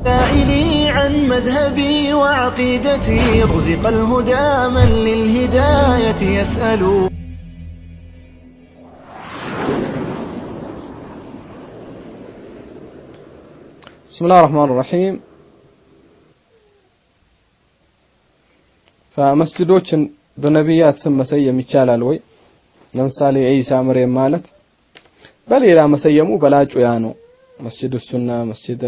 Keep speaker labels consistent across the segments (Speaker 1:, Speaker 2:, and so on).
Speaker 1: سائلي عن مذهبي وعقيدتي رزق الهدى من للهداية يسأل.
Speaker 2: بسم الله الرحمن الرحيم. ፈመስጂዶችን በነቢያት ስም መሰየም ይቻላል ወይ? ለምሳሌ ኢሳ መርየም ማለት በሌላ መሰየሙ በላጩ ያ ነው። መስጂድ ሱና መስጂድ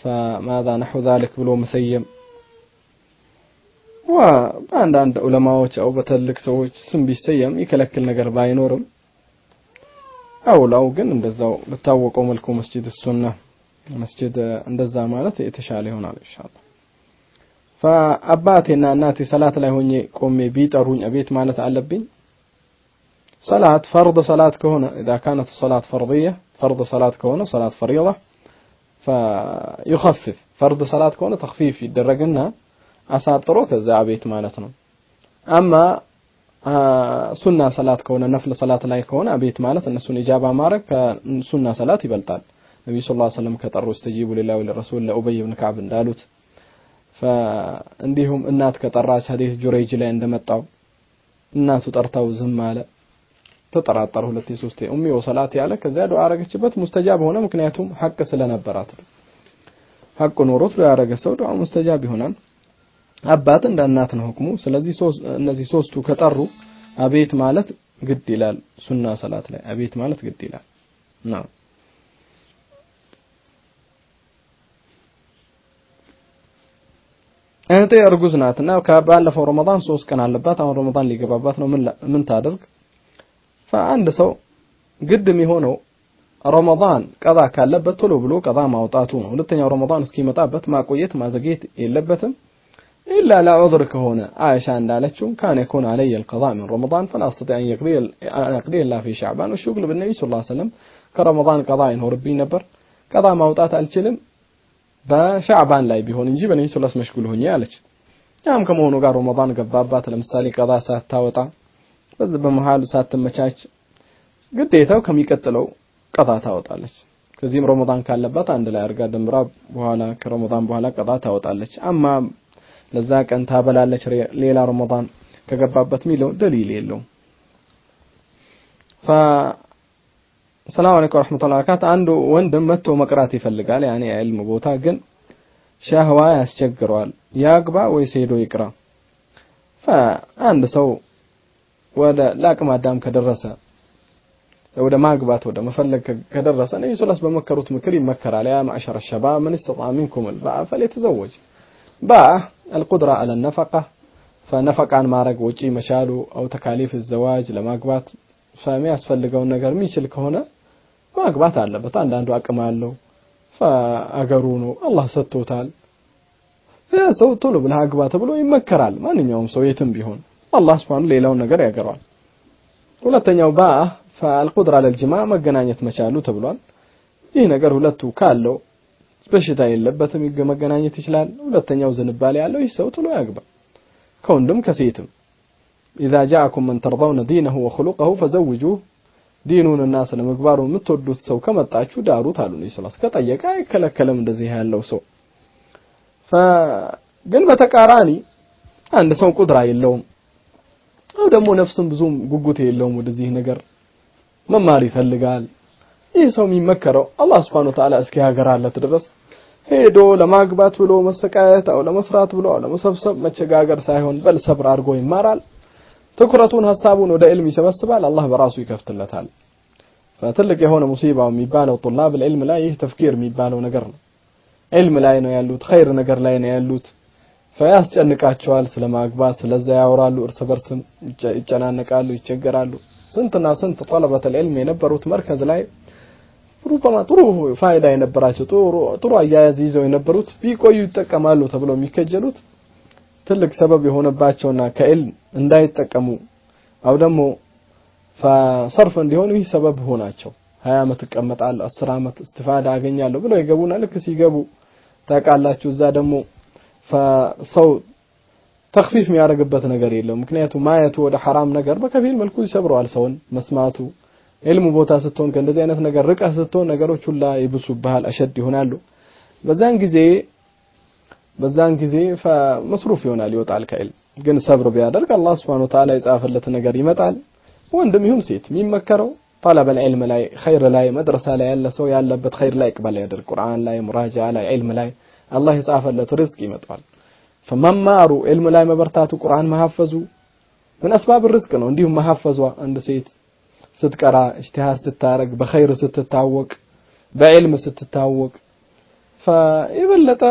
Speaker 2: فماذا نحو ذلك ብሎ መሰየም ወአንዳንድ ዑለማዎች አው በትልቅ ሰዎች ስም ቢሰየም ይከለክል ነገር ባይኖርም አውላው ግን እንደዛው በታወቀው መልኩ መስጂድ ሱና መስጂድ እንደዛ ማለት የተሻለ ይሆናል ኢንሻአላህ። ፈአባቴና እናቴ ሰላት ላይ ሆኜ ቆሜ ቢጠሩኝ አቤት ማለት አለብኝ? ሰላት ፈርድ ሰላት ከሆነ اذا كانت الصلاه فرضيه فرض صلاه ከሆነ ሰላት ፈሪዳ فيخفف فرض صلاه ከሆነ ተخفيف ይደረግና አሳጥሮ ከዛ አቤት ማለት ነው። አማ ሱና ሰላት ከሆነ ነፍል ሰላት ላይ ከሆነ አቤት ማለት እነሱን ኢጃባ ማድረግ ከሱና ሰላት ይበልጣል። ነብዩ ሰለላሁ ዐለይሂ ወሰለም ከጠሩ እስተጂቡ ሊላሂ ወለረሱል ለኡበይ ኢብን ከዓብ እንዳሉት እንዲሁም እናት ከጠራች ሐዲስ ጁረይጅ ላይ እንደመጣው እናቱ ጠርታው ዝም አለ። ተጠራጠረ ሁለቴ ሶስቴ ኡሚ ወሰላት ያለ ከዚያ ዱዓ አረገችበት ሙስተጃብ ሆነ። ምክንያቱም ሐቅ ስለነበራት ሐቅ ኖሮት ዱዓ ያረገ ሰው ዱዓ ሙስተጃብ ይሆናል። አባት እንደ እናት ነው ሁክሙ። ስለዚህ እነዚህ ሶስቱ ከጠሩ አቤት ማለት ግድ ይላል። ሱና ሰላት ላይ አቤት ማለት ግድ ይላል። ነው እህቴ እርጉዝ ናትና ከባለፈው ረመዳን 3 ቀን አለባት። አሁን ረመዳን ሊገባባት ነው። ምን ታደርግ? ፈአንድ ሰው ግድ የሚሆነው ረመዳን ቀዛ ካለበት ቶሎ ብሎ ቀዛ ማውጣቱ ነው። ሁለተኛው ረመዳን እስኪመጣበት ማቆየት ማዘግየት የለበትም። ኢላ ለዑዝር ከሆነ አይሻ እንዳለችው ካነ يكون علي القضاء من رمضان فلا استطيع ان يقضي الا في شعبان والشغل بالنبي صلى الله عليه وسلم ከረመዳን ቀዛ ይኖርብኝ ነበር ቀዛ ማውጣት አልችልም በሻዕባን ላይ ቢሆን እንጂ በነብዩ ሰለላሁ ዐለይሂ ወሰለም መሽጉል ሆኜ አለች። ያም ከመሆኑ ጋር ረመዳን ገባባት። ለምሳሌ ቀዛ ሳታወጣ በዚህ በመሃል ሳትመቻች ግዴታው ከሚቀጥለው ቀዛ ታወጣለች። ከዚህም ረመዳን ካለባት አንድ ላይ አርጋ ደምራ በኋላ ከረመዳን በኋላ ቀዛ ታወጣለች። አማ ለዛ ቀን ታበላለች ሌላ ረመዳን ከገባበት ሚለው ደሊል የለውም። ሰላም አለይኩም ወራህመቱላሂ ወበረካቱ። አንዱ ወንድም መጥቶ መቅራት ይፈልጋል ያኔ የዕልም ቦታ ግን ሸህዋ ያስቸግረዋል። ያግባ ወይስ ሄዶ ይቅራ? አንድ ሰው ወደ ለአቅመ አዳም ከደረሰ ወደ ማግባት ወደ መፈለግ ከደረሰ ነብዩ ሰለላሁ ዐለይሂ ወሰለም በመከሩት ምክር ይመከራል። ያ ማዕሸረ ሸባብ መን ኢስተጣ ሚንኩም አልባአ ፈሊተዘወጅ። ባአ القدرة على النفقة ፈነፈቃን ማድረግ ወጪ መቻሉ አው ተካሊፍ الزواج ለማግባት የሚያስፈልገውን ነገር የሚችል ከሆነ ማግባት አለበት። አንዳንዱ አቅም አለው አገሩ ነው አላህ ሰጥቶታል። ሰው ቶሎ ብለህ አግባ ተብሎ ይመከራል። ማንኛውም ሰው የትም ቢሆን አላህ ሱብሓነሁ ሌላውን ነገር ያገራል። ሁለተኛው ባ فالقدرة على الجماع መገናኘት መቻሉ ተብሏል። ይህ ነገር ሁለቱ ካለው በሽታ የለበትም መገናኘት ይችላል። ሁለተኛው ዝንባሌ ያለው ይህ ሰው ቶሎ ያግባ ከወንድም ከሴትም። إذا جاءكم من ترضون دينه وخلقه فزوجوه دينون الناس ለመግባሩ የምትወዱት ሰው ከመጣችሁ ዳሩት አሉ ነብዩ ሰለላሁ ዐለይሂ ወሰለም። ከጠየቀ አይከለከልም እንደዚህ ያለው ሰው። ግን በተቃራኒ አንድ ሰው ቁድራ የለውም አው ደግሞ ነፍሱም ብዙም ጉጉት የለውም ወደዚህ ነገር መማር ይፈልጋል። ይህ ሰው የሚመከረው አላህ Subhanahu Wa Ta'ala እስኪ ያገራለት ድረስ ሄዶ ለማግባት ብሎ መሰቃየት አው ለመስራት ብሎ አው ለመሰብሰብ መቸጋገር ሳይሆን በል ሰብር አድርጎ ይማራል። ትኩረቱን ሐሳቡን ወደ ዕልም ይሰበስባል። አላህ በራሱ ይከፍትለታል። ፈትልቅ የሆነ ሙሲባው የሚባለው طلاب العلم ላይ ይህ ተፍኪር የሚባለው ነገር ነው። ዕልም ላይ ነው ያሉት፣ ኸይር ነገር ላይ ነው ያሉት። ፈያስጨንቃቸዋል ስለማግባት ስለዛ ያወራሉ፣ እርስ በርስም ይጨናነቃሉ፣ ይቸገራሉ። ስንትና ስንት طلبة العلم የነበሩት መርከዝ ላይ ሩበማ ጥሩ ፋይዳ የነበራቸው ጥሩ አያያዝ ይዘው የነበሩት ቢቆዩ ይጠቀማሉ ተብለው የሚከጀሉት ትልቅ ሰበብ የሆነባቸውና ከዕልም እንዳይጠቀሙ አው ደግሞ ፈሰርፍ እንዲሆኑ ይህ ሰበብ ሆናቸው። 20 ዓመት እቀመጣለሁ 10 ዓመት استفاده አገኛለሁ ብለው ይገቡና ልክ ሲገቡ ታውቃላችሁ እዛ ደግሞ ሰው ተኽፊፍ የሚያደርግበት ነገር የለውም። ምክንያቱም ማየቱ ወደ ሐራም ነገር በከፊል መልኩ ይሰብረዋል ሰውን። መስማቱ ዕልሙ ቦታ ስትሆን ከእንደዚህ አይነት ነገር ርቀህ ስትሆን ነገሮች ሁላ ይብሱብሃል፣ አሸድ ይሆናሉ። በዛን ጊዜ መስሩፍ ይሆናል፣ ይወጣል ከዕልም። ግን ሰብር ቢያደርግ አላህ Subhanahu Wa Ta'ala የጻፈለት ነገር ይመጣል። ወንድም ይሁን ሴት የሚመከረው طلب العلم ላይ ኸይር ላይ መድረሳ ላይ ያለ ሰው ያለበት ኸይር ላይ ይቅበል ያደርግ፣ ቁርአን ላይ ሙራጃ ላይ ዒልም ላይ አላህ የጻፈለት ርዝቅ ይመጣል። ፈመማሩ ዒልም ላይ መበርታቱ ቁርአን መሐፈዙ ምን አስባብ ርዝቅ ነው። እንዲሁም መሐፈዟ አንድ ሴት ስትቀራ اجتهاد ስታረግ በኸይር ስትታወቅ በዕልም ስትታወቅ فيبلط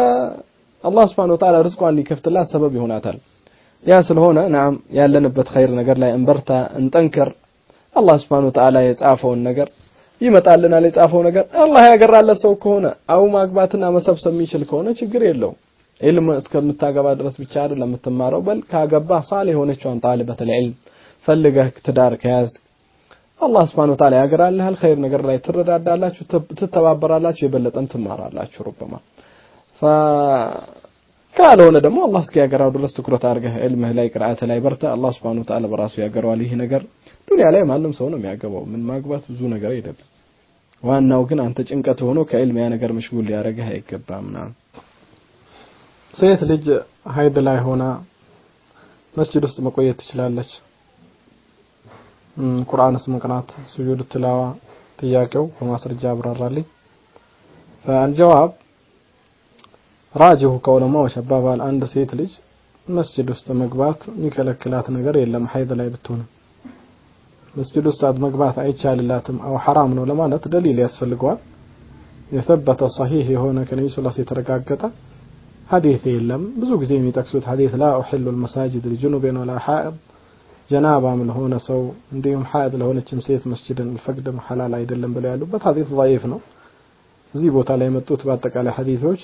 Speaker 2: አላህ Subhanahu Wa Ta'ala ርዝቋን ሊከፍትላት ሰበብ ይሆናታል። ያ ስለሆነ نعم ያለንበት ኸይር ነገር ላይ እንበርታ፣ እንጠንክር። አላህ Subhanahu Wa Ta'ala የጻፈውን ነገር ይመጣልናል። የጻፈው ነገር አላህ ያገራለት ሰው ከሆነ አው ማግባትና መሰብሰብ የሚችል ከሆነ ችግር የለውም። ዒልም እስከምታገባ ድረስ ብቻ አይደለም የምትማረው፣ በል ካገባ ሳሊህ የሆነችውን ጣሊበተል ዒልም ፈልገህ ትዳር ከያዝክ አላህ Subhanahu Wa Ta'ala ያገራልሃል። ኸይር ነገር ላይ ትረዳዳላችሁ፣ ትተባበራላችሁ፣ የበለጠም ትማራላችሁ። ربما ካልሆነ ደግሞ አላህ እስኪያገራው ድረስ ትኩረት አድርገህ ዒልምህ ላይ ቅርአትህ ላይ በርታ። አላህ Subhanahu Wa Ta'ala በራሱ ያገራዋል። ይህ ነገር ዱንያ ላይ ማንም ሰው ነው የሚያገባው፣ ምን ማግባት ብዙ ነገር አይደለም። ዋናው ግን አንተ ጭንቀት ሆኖ ከዕልም ያ ነገር مشغول ሊያደርግህ አይገባም። ሴት ልጅ ሀይድ ላይ ሆና መስጂድ ውስጥ መቆየት ትችላለች? ቁርአንስ መቅራት፣ ስጁድ ትላዋ? ጥያቄው በማስረጃ አብራራልኝ። فالجواب ራጂሁ ከዑለማዎች አባባል አንድ ሴት ልጅ መስጂድ ውስጥ መግባት የሚከለክላት ነገር የለም። ሀይድ ላይ ብትሆንም መስጂድ ውስጥ መግባት አይቻልላትም አው ሐራም ነው ለማለት ደሊል ያስፈልገዋል። የሰበተ ሰሂህ የሆነ ከነብዩ ሰለላሁ ዐለይሂ ወሰለም የተረጋገጠ ሐዲስ የለም። ብዙ ጊዜ የሚጠቅሱት ሐዲስ لا أحل المساجد لجنب ولا حائض፣ ጀናባም ለሆነ ሰው እንዲሁም ሐኢድ ለሆነችም ሴት መስጂድን አልፈቅድም ሐላል አይደለም ብለው ያሉበት ሐዲስ ضعيف ነው። እዚህ ቦታ ላይ የመጡት በአጠቃላይ ሐዲሶች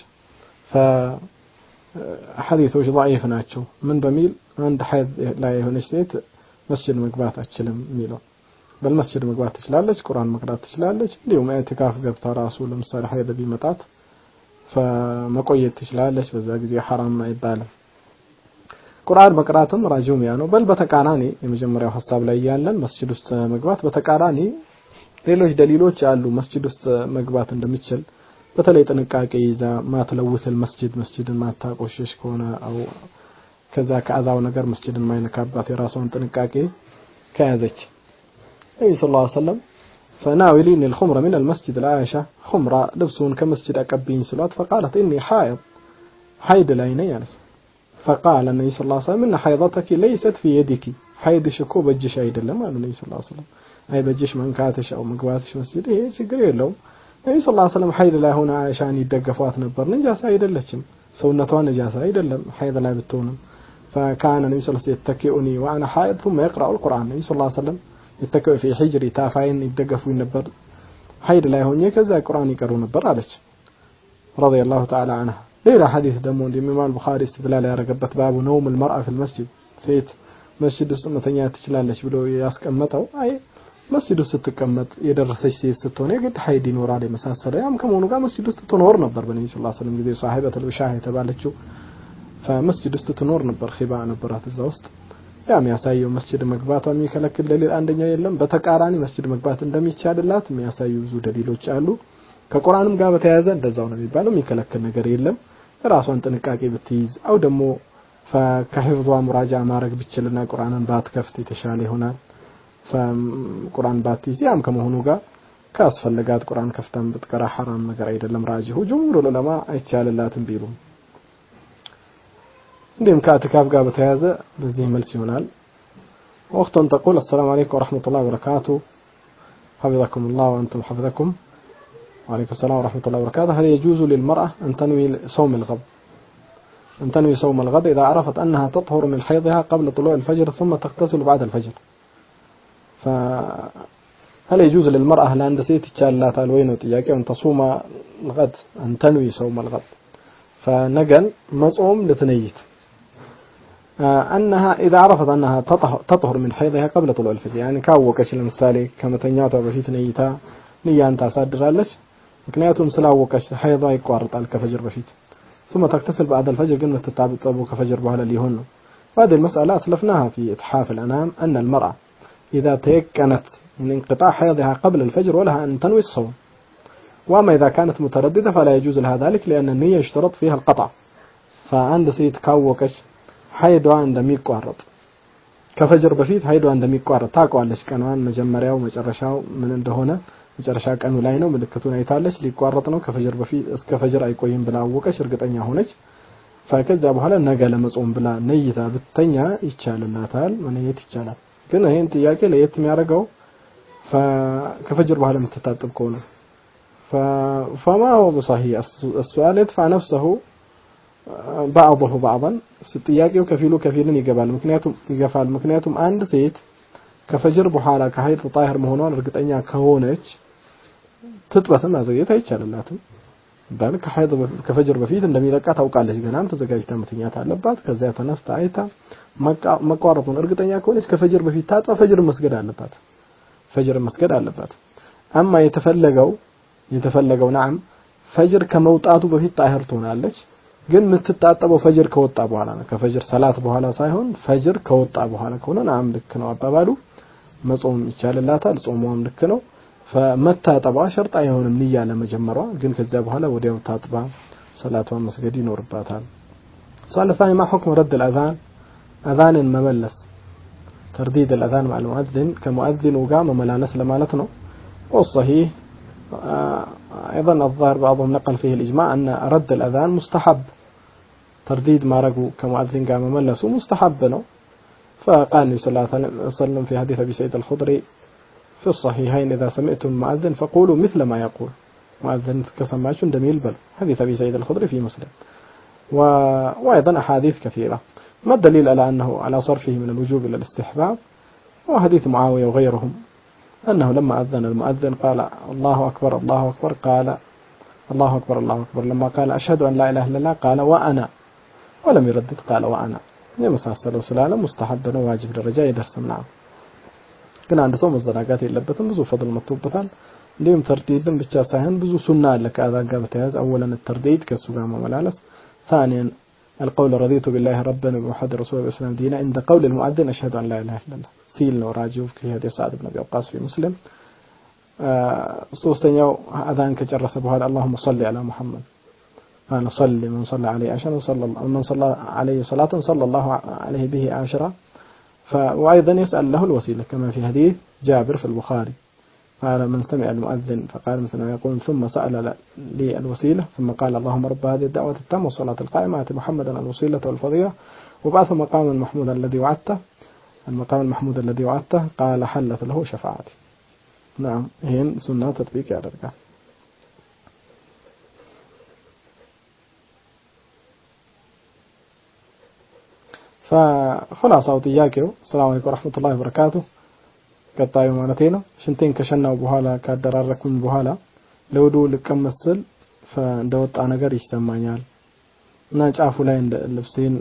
Speaker 2: ضعيف ናቸው። ምን በሚል አንድ ሐይድ ላይ የሆነች ሴት መስጂድ መግባት አትችልም የሚለው፣ በመስጂድ መግባት ትችላለች፣ ቁርአን መቅራት ትችላለች። እንዲሁም ኢዕቲካፍ ገብታ ራሱ ለምሳሌ ሐይድ ቢመጣት መቆየት ትችላለች። በዛ ጊዜ ሐራም አይባልም። ቁርአን መቅራትም ራጂውም ያ ነው። በል በተቃራኒ የመጀመሪያው ሐሳብ ላይ ያለን መስጂድ ውስጥ መግባት በተቃራኒ ሌሎች ደሊሎች አሉ መስጂድ ውስጥ መግባት እንደሚችል፣ በተለይ ጥንቃቄ ይዛ ማትለውስል መስጂድን ማታቆሽሽ ከሆነ አው ከዛ ከአዛው ነገር መስጂድን ማይነካባት የራሷን ጥንቃቄ ከያዘች ነብዩ ሰለላሁ ዐለይሂ ወሰለም فناوليني الخمر من المسجد لعائشة خمرة لبسون كمسجد أكبين سلوات فقالت إني حائض حيد العيني يعني فقال النبي صلى الله عليه وسلم إن حيضتك ليست في يدك حيد شكو بجش عيد لما النبي صلى الله عليه وسلم أي بجش منكاتش أو مقواتش مسجد إيه شكري لهم النبي صلى الله عليه وسلم حيد لا هنا عائشة يدقفوات نبر نجاسة አይደለችም ሰውነቷ ነጃሳ አይደለም حيد ላይ ብትሆንም فكان النبي صلى الله عليه وسلم يتكئني وأنا حائض ثم يقرأ القرآن النبي صلى الله عليه وسلم يتكئ في حجري ታፋይን ይደገፉኝ ነበር ሐይድ ላይ ሆኜ ከዛ ቁርአን ይቀሩ ነበር አለች رضي الله تعالى عنها። ሌላ ሐዲስ ደግሞ ኢማም ቡኻሪ استدلال ያደረገበት باب نوم المرأة في المسجد ሴት መስጂድ ውስጥ መተኛት ትችላለች ብሎ ያስቀመጠው አይ መስጂድ ውስጥ ስትቀመጥ የደረሰች ሴት ስትሆን የግድ ሐይድ ይኖራል የመሳሰለ ያም ከመሆኑ ጋር መስጂድ ውስጥ ትኖር ነበር። በነብዩ صلى الله عليه وسلم ጊዜ صاحبة الوشاح የተባለችው መስጂድ ውስጥ ትኖር ነበር፣ ኺባ ነበራት እዛ ውስጥ። ያም ያሳየው መስጂድ መግባቷ የሚከለክል ደሊል አንደኛው የለም። በተቃራኒ መስጂድ መግባት እንደሚቻልላት የሚያሳዩ ብዙ ደሊሎች አሉ። ከቁርአንም ጋር በተያያዘ እንደዛው ነው የሚባለው፣ የሚከለክል ነገር የለም። ራሷን ጥንቃቄ ብትይዝ አው ደግሞ ከሂፍዟ ሙራጃ ማድረግ ብትችልና ቁርአንን ባትከፍት የተሻለ ይሆናል። ቁርአን ባትይዝ ያም ከመሆኑ ጋር ካስፈለጋት ቁርአን ከፍታም ብትቀራ ሐራም ነገር አይደለም። ራጂሁ ጅምሁር ዑለማ አይቻልላትም ቢሉም እንዲሁም ከኢዕቲካፍ ጋር በተያያዘ በዚህ መልስ ይሆናል። ወቅቱን تقول السلام عليكم ورحمة الله وبركاته حفظكم الله وأنتم حفظكم وعليكم السلام ورحمة الله وبركاته. هل يجوز للمرأة أن تنوي صوم الغد أن تنوي صوم الغد إذا عرفت أنها تطهر من حيضها قبل طلوع الفجر ثم تغتسل بعد الفجر؟ فهل يجوز للمرأة لأن ሴት ይቻላታል ወይ ነው ጥያቄው። أن تصوم الغد أن تنوي صوم الغد فነገን መጾም ልትነይት أنها إذا عرفت أنها تطهر من حيضها قبل طلوع الفجر يعني ካወቀች ለምሳሌ ከመተኛቷ በፊት ነይታ ንያን ታሳድራለች። ምክንያቱም ስላወቀች ሐይዷ ይቋርጣል ከፈጅር በፊት ثم تغتسل بعد الفجر ግን የምትታጠበው ከፈጅር በኋላ ሊሆን ነው። وهذه المسألة أسلفناها في إتحاف الأنام أن المرأة إذا تيقنت من انقطاع حيضها قبل الفجر ولها أن تنوي الصوم وأما إذا كانت مترددة فلا يجوز لها ذلك لأن النية يشترط فيها القطع. فعند ሴት ካወቀች ሀይዷ እንደሚቋረጥ ከፈጅር በፊት ሀይዷ እንደሚቋረጥ ታውቀዋለች። ቀኗን መጀመሪያው መጨረሻው ምን እንደሆነ መጨረሻ ቀኑ ላይ ነው፣ ምልክቱን አይታለች። ሊቋረጥ ነው ከፈጅር በፊት እስከ ፈጅር አይቆይም ብላ አወቀች፣ እርግጠኛ ሆነች። ከዛ በኋላ ነገ ለመጾም ብላ ነይታ ብትተኛ ይቻልላታል፣ መነየት ይቻላል። ግን ይሄን ጥያቄ ለየት የሚያደርገው ከፈጅር በኋላ የምትታጠብ ከሆነ فما هو بصحيح السؤال يدفع نفسه بعضه بعضا. ጥያቄው ከፊሉ ከፊልን ይገባል፣ ምክንያቱም ይገፋል። ምክንያቱም አንድ ሴት ከፈጅር በኋላ ከሀይድ ጣሂር መሆኗን እርግጠኛ ከሆነች ትጥበትን ማዘግየት አይቻልላትም። ባል ከሀይድ ከፈጅር በፊት እንደሚለቃ ታውቃለች፣ ገናም ተዘጋጅታ መተኛት አለባት። ከዚያ ተነስታ አይታ መቋረጡን እርግጠኛ ከሆነች ከፈጅር በፊት ታጥባ ፈጅር መስገድ አለባት፣ ፈጅር መስገድ አለባት። አማ የተፈለገው نعم ፈጅር ከመውጣቱ በፊት ጣሂር ትሆናለች። ግን የምትታጠበው ፈጅር ከወጣ በኋላ ነው፣ ከፈጅር ሰላት በኋላ ሳይሆን ፈጅር ከወጣ በኋላ ከሆነ نعم ልክ ነው አባባሉ፣ መጾም ይቻልላታል፣ ጾሟም ልክ ነው። ፈመታጠቧ ሸርጥ አይሆንም ንያ ለመጀመሯ፣ ግን ከዚያ በኋላ ወዲያው ታጥባ ሰላቷን መስገድ ይኖርባታል። السؤال الثاني ما حكم رد الأذان؟ أذان መመለስ ترديد الأذان مع المؤذن كمؤذن ጋር መመላለስ ለማለት ነው። والصحيح أيضا الظاهر بعضهم نقل فيه الإجماع أن رد الأذان مستحب، ترديد ማድረጉ ከሙአዚን ጋር መመለሱ مستحب ነው። فقال النبي صلى الله عليه وسلم في حديث أبي سعيد الخدري في الصحيحين إذا سمعتم المؤذن فقولوا مثل ما يقول، مؤذن ከሰማችሁ እንደሚል በሉ። حديث أبي سعيد الخدري في مسلم. وأيضا أحاديث كثيرة. ما الدليل على أنه على صرفه من الوجوب إلى الاستحباب؟ وحديث معاوية وغيرهم أنه لما أذن المؤذن قال الله أكبر الله أكبر، قال الله أكبر الله أكبر، لما قال أشهد أن لا إله إلا الله قال وأنا، ولم يردد قال وأنا። የመሳሰለው ስላለ ሙስተሐብ ነው፣ ዋጅብ ደረጃ አይደርስም። نعم ግን አንድ ሰው መዘናጋት የለበትም፣ ብዙ ፈድል መጥቶበታል። እንዲሁም ተርዲድን ብቻ ሳይሆን ብዙ ሱና አለ ከአዛን ጋር በተያያዘ። أولا الترديد ከሱ ጋር መመላለስ፣ ثانيا القول رضيت بالله ربا وبمحمد رسولا وبالإسلام دينا عند قول المؤذن أشهد أن لا إله إلا الله ሲል ነው ራጂው في حديث سعد بن أبي وقاص في مسلم። ሶስተኛው አዛን ከጨረሰ በኋላ اللهم صل على محمد قال صل من صلى عليه عشرا صلى من صلى عليه صلاة صلى الله عليه به عشرة. وأيضا يسأل له الوسيلة كما في حديث جابر في البخاري قال من سمع المؤذن فقال مثل ما يقول ثم سأل لي الوسيلة ثم قال اللهم رب هذه الدعوة التامة والصلاة القائمة آت محمدا الوسيلة والفضيلة وبعث مقاما محمودا الذي وعدته المقام المحمود الذي وعدته قال حلت له شفاعتي. نعم ይህን ሱና ተጥቢቅ ያደርጋል። فخلاصة ጥያቄው ሰላም አለይኩም ወራህመቱላሂ ወበረካቱ ቀጣዩ ማለቴ ነው። ሽንቴን ከሸናው በኋላ ካደራረኩኝ በኋላ ለውዱ ልቀመጥ ስል እንደወጣ ነገር ይሰማኛል እና ጫፉ ላይ ልብሴን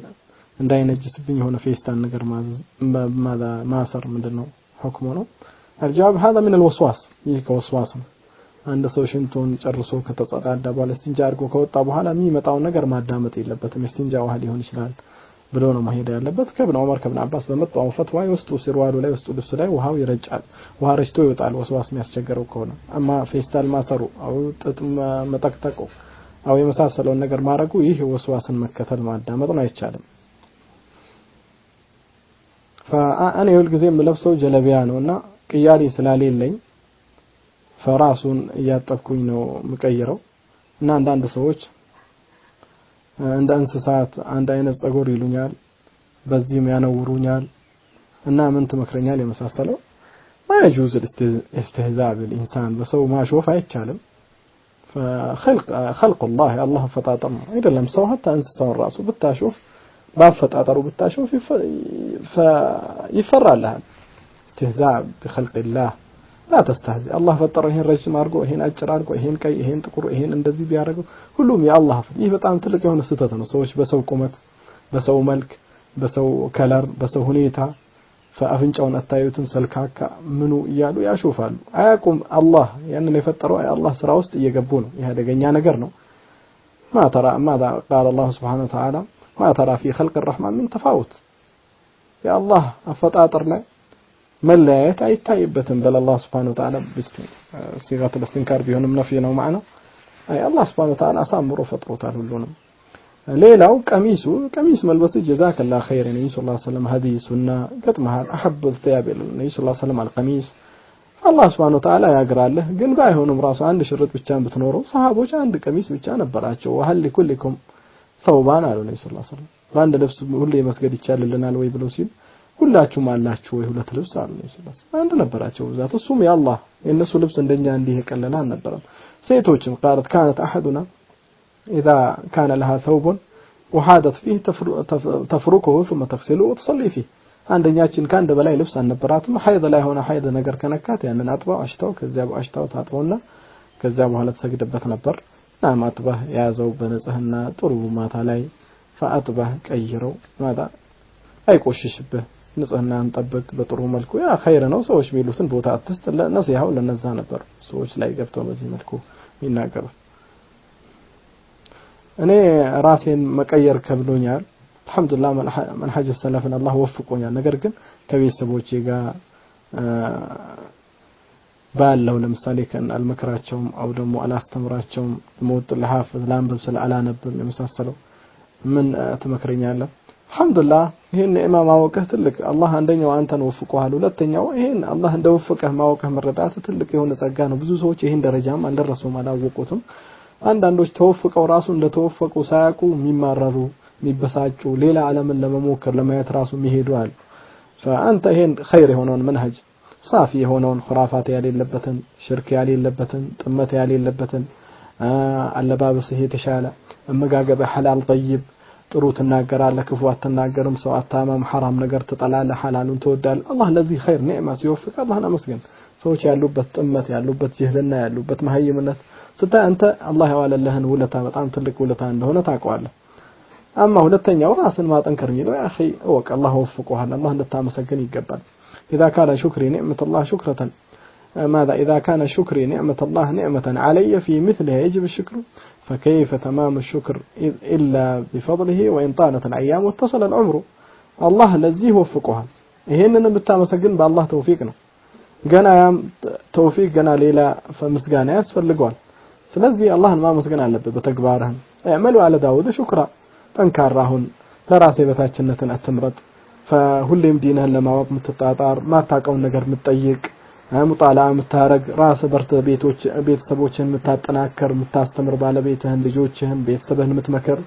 Speaker 2: እንዳይነጅስብኝ የሆነ ፌስታን ነገር ማሰር ምንድነው ሁክሙ ነው? الجواب هذا من الوسواس። ይህ ከወስዋስ ነው። አንድ ሰው ሽንቱን ጨርሶ ከተጸዳዳ በኋላ እስቲንጃ አድርጎ ከወጣ በኋላ የሚመጣውን ነገር ማዳመጥ የለበትም። እስቲንጃ ውሃ ሊሆን ይችላል ብሎ ነው መሄድ ያለበት። ከብነ ዑመር ከብነ አባስ በመጣው ፈትዋ ውስጡ ሲርዋሉ ላይ ውስጡ ልብስ ላይ ውሃው ይረጫል፣ ውሃ ረጭቶ ይወጣል ወስዋስ የሚያስቸግረው ከሆነ። አማ ፌስታል ማሰሩ አው ጥጥ መጠቅጠቁ አው የመሳሰለውን ነገር ማድረጉ ይህ ወስዋስን መከተል ማዳመጥ ነው፣ አይቻልም። فأنا ሁልጊዜ የምለብሰው ጀለቢያ ነውና ቅያሪ ስላሌለኝ ፈራሱን እያጠብኩኝ ነው የምቀይረው። እና አንዳንድ ሰዎች እንደ እንስሳት አንድ አይነት ጸጉር ይሉኛል፣ በዚህም ያነውሩኛል እና ምን ትመክረኛል የመሳሰለው ما يجوز الاستهزاء بالإنسان በሰው ማሾፍ አይቻልም። فخلق خلق الله الله ፈጣጠር ነው አይደለም። ሰው حتى እንስሳውን ራሱ ብታሾፍ ባፈጣጠሩ ብታሾፍ ይፈራልሃል። استهزاء بخلق الله لا تستهزئ። አላህ ፈጠረው ይሄን ረጅም አድርጎ ይሄን አጭር አድርጎ ይሄን ቀይ ይሄን ጥቁር ይሄን እንደዚህ ቢያደርገው ሁሉም የአላህ ይህ በጣም ትልቅ የሆነ ስህተት ነው። ሰዎች በሰው ቁመት፣ በሰው መልክ፣ በሰው color፣ በሰው ሁኔታ አፍንጫውን አታዩትም ሰልካካ ምኑ እያሉ ያሾፋሉ። አያውቁም አላህ ያንን የፈጠረው የአላህ ስራ ውስጥ እየገቡ ነው። ይህ አደገኛ ነገር ነው። ما ترى ماذا قال الله سبحانه وتعالى ما ترى في خلق الرحمن من تفاوت የአላህ አፈጣጠር ላይ መለያየት አይታይበትም። በል አላህ سبحانه وتعالى صيغة الاستنكار ቢሆንም نفي ነው ማዕናው። አይ አላህ سبحانه وتعالى አሳምሮ ፈጥሮታል ሁሉንም። ሌላው ቀሚሱ ቀሚስ መልበስ جزاك الله خير ነብዩ صلى الله عليه وسلم هدي ሱና ገጥመሃል። أحب الثياب ነብዩ صلى الله عليه وسلم القميص አላህ سبحانه وتعالى ያግራልህ። ግን ባይሆንም ራሱ አንድ ሽርጥ ብቻ ብትኖረው ሰሃቦች አንድ ቀሚስ ብቻ ነበራቸው። وهل لكلكم ثوبان አሉ ነብዩ صلى الله عليه وسلم። በአንድ ልብስ ሁሌ መስገድ ይቻልልናል ወይ ብለው ሲል ሁላችሁም አላችሁ ወይ ሁለት ልብስ አሉ ነብዩ صلى الله عليه وسلم። አንድ ነበራቸው ብዛት። እሱም የአላህ የእነሱ ልብስ እንደኛ እንዲህ የቀለለ አልነበረም። ሴቶችም قالت كانت أحدنا إذا كان لها ثوب وحادت فيه تفركه ثم تغسله وتصلي فيه። አንደኛችን ከአንድ በላይ ልብስ አልነበራትም። ሐይድ ላይ ሆነ ሐይድ ነገር ከነካት ያንን አጥባው አሽታው ከዚያ አሽታው ታጥበውና ከዚያ በኋላ ትሰግድበት ነበር። ናም አጥባህ የያዘው በንጽህና ጥሩ ማታ ላይ ፈአጥባህ ቀይረው ማታ አይቆሽሽብህ፣ ንጽህናን ጠብቅ በጥሩ መልኩ። ያ ኸይር ነው። ሰዎች የሚሉትን ቦታ አትስጥ። ነሲሃው ለነዛ ነበር ሰዎች ላይ ገብተው በዚህ መልኩ የሚናገሩት። እኔ ራሴን መቀየር ከብዶኛል። አልሐምዱሊላህ መንሐጅ ሰለፍን አላህ ወፍቆኛል። ነገር ግን ከቤተሰቦቼ ጋር ባለው ለምሳሌ ከን አልመክራቸውም አው ደግሞ አላስተምራቸውም ሞት ለሐፍዝ ላንብብ ስለ አላነብም የመሳሰለው ምን ትመክረኛለህ? አልሐምዱሊላህ ይሄን ኒዕማ ማወቅህ ትልቅ አላህ አንደኛው አንተን ወፍቆሃል፣ ሁለተኛው ይሄን አላህ እንደወፈቀህ ማወቅህ መረዳት ትልቅ የሆነ ጸጋ ነው። ብዙ ሰዎች ይሄን ደረጃም አልደረሱም፣ አላወቁትም። አንዳንዶች ተወፍቀው ራሱ እንደተወፈቁ ሳያውቁ የሚማረሩ የሚበሳጩ ሌላ ዓለምን ለመሞከር ለማየት ራሱ የሚሄዱ አሉ። ፈአንተ ይሄን ኸይር የሆነውን መንሀጅ ሳፊ የሆነውን ኹራፋት ያሌለበትን ሽርክ ያሌለበትን ጥመት ያሌለበትን አለባበስህ የተሻለ አመጋገብህ ሐላል ጠይብ ጥሩ ትናገራለህ፣ ክፉ አትናገርም፣ ሰው አታማም፣ ሐራም ነገር ትጠላለህ፣ ሐላሉን ትወዳለህ። አላህ ለዚህ ኸይር ኒዕማ ሲወፍቅ አላህን አመስግን። ሰዎች ያሉበት ጥመት ያሉበት ጅህልና ያሉበት መሀይምነት ስታይ አንተ አላህ የዋለልህን ውለታ በጣም ትልቅ ውለታ እንደሆነ ታውቀዋለህ። አማ ሁለተኛው ራስን ማጠንከር የሚለው ያ አኺ እወቅ፣ አላህ ወፍቆሃል፣ አላህ እንድታመሰግን ይገባል። إذا كان شكري نعمة الله شكرة ماذا إذا كان شكري نعمة الله نعمة علي في مثلها يجب الشكر فكيف تمام الشكر إلا بفضله وإن طالت الأيام واتصل العمر። አላህ ለዚህ ወፍቆሃል። ይሄንን የምታመሰግን በአላህ ተውፊቅ ነው። ገና ያም ተውፊቅ ገና ሌላ ምስጋና ያስፈልገዋል። ስለዚህ አላህን ማመስገን አለብህ በተግባርህም። اعملوا آل داود شكرا። ጠንካራ ሁን፣ ለራሴ በታችነትን አትምረጥ። ሁሌም ዲንህን ለማወቅ የምትጣጣር ማታውቀውን ነገር የምትጠይቅ ሙጣላ የምታረግ ራስህ በርተ ቤቶች ቤተሰቦችህን የምታጠናከር የምታስተምር ባለቤትህን፣ ልጆችህን፣ ቤተሰብህን የምትመክር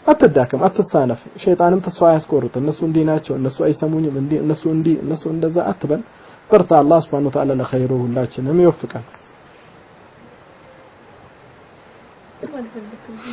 Speaker 2: አትዳከም፣ አትሳነፍ። ሸይጣንም ተስፋ አያስቆርጥ። እነሱ እንዲህ ናቸው፣ እነሱ አይሰሙኝም፣ እንዲህ እነሱ እንዲህ እነሱ እንደዛ አትበል። በርታ። አላህ ሱብሓነሁ ወተዓላ ለኸይሩ ሁላችንም ይወፍቀን።
Speaker 3: አልፈልግም።